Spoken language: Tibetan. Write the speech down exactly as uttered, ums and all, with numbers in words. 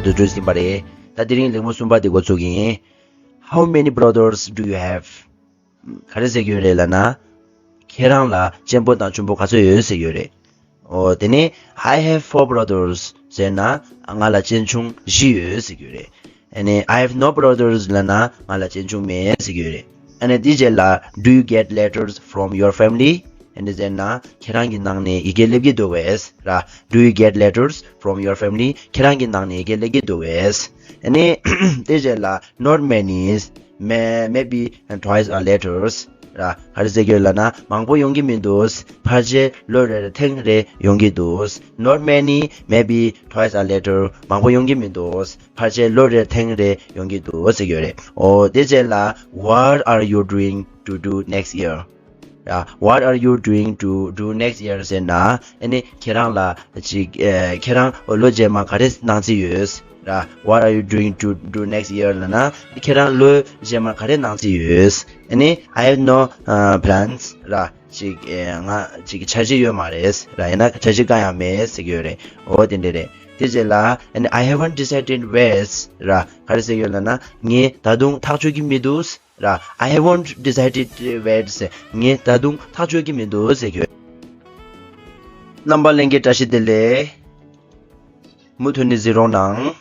དུ་འགྲོ་ཟིན་པ་རེད། ད་དེ་རིང་ལེགས་མོ་གསུམ་པ་དེ་འགོ་ཚུགས་ཡིན། How many brothers do you have? ག་རེ་ཟེར་གྱི་ཡོད་རེད་ལབ་ན། ཁྱེད་རང་ལ་གཅེན་པོ་དང་གཅུང་པོ་ག་ཚོད་ཡོད་ཟེར་གྱི་ཡོད་རེད། ཨོ་དེ་ནས། I have four brothers ཟེར་ན་ང་ལ་གཅེན་གཅུང་བཞི་ཡོད་ཟེར་གྱི་ཡོད་རེད། ཨ་ནི། I have no brothers ལབ་ན་ང་ལ་གཅེན་གཅུང་མེད་ཟེར་གྱི་ཡོད་རེད། ཨ་ནི་དེའི་རྗེས་ལ། Do you get letters from your family? ཨ་ནི་ཟེར་ན་ཁྱེད་རང་གི་ནང་ནས་ཡི་གེ་སླེབས་ཀྱི་འདུག་གས་ར། Do you get letters from your family? ཁྱེད་རང་གི་ནང་ནས་ཡི་གེ་སླེབས་ཀྱི་འདུག་གས། ཨ་ནི་དེའི་རྗེས་ལ། Not many, may- maybe twice a letters ར། ག་རེ་ཟེར་གྱི་ཡོད་ལབ་ན་མང་པོ་ཡོང་གི་མི་འདུག་ཕལ་ཆེར་ལོ་རེར་ཐེངས་རེ་ཡོང་གི་འདུག Not many, maybe twice a letter. མང་པོ་ཡོང་གི་མི་འདུག་ཕལ་ཆེར་ལོ་རེར་ཐེངས་རེ་ཡོང་གི་འདུག་ཟེར་གྱི་ཡོད་རེད། ཨོ་དེ་རྗེས་ལ། What are you doing to do next year? ར། What are you doing to do next year ཟེར་ན། ཨ་ནི་ཁྱེད་རང་ལ་ཅིག་ཨེ། ཁྱེད་རང་ལོ་རྗེས་མ་ག་རེ་གནང་རྩིས་ཡོད་ར། What are you doing to do next year ལབ་ན་ཁྱེད་རང་ལོ་རྗེས་མ་ག་རེ་གནང་རྩིས་ཡོད། ཨ་ནི། I have no, uh, plans ར། ཅིག་ཨེ། ང་ཅིག་འཆར་གཞི་ཡོད་མ་རེད་ར། ཡིན་ན་འཆར་གཞི་གང་ཡང་མེད་ཟེར་གྱི་ཡོད་རེད། ཨོ་དེ་འདྲ་རེད། དེ་རྗེས་ལ། ཨ་ནི། I haven't decided yet ར། ག་རེ་ཟེར་གྱི་ཡོད་ལབ་ན་ངས་ད་དུང་ཐག་གཅོད་ཀྱི་མི་འདུག་ར། I haven't decided yet ཟེར། ངས་ད་དུང་ཐག་གཅོད་ཀྱི་མི་འདུག་ཟེར་གྱི་ཡོད། རྣམ་པ་ལྷན་རྒྱས་བཀྲ་ཤིས་བདེ་ལེགས། མུ་མཐུད་ནས་གཟིགས་རོགས་གནང་།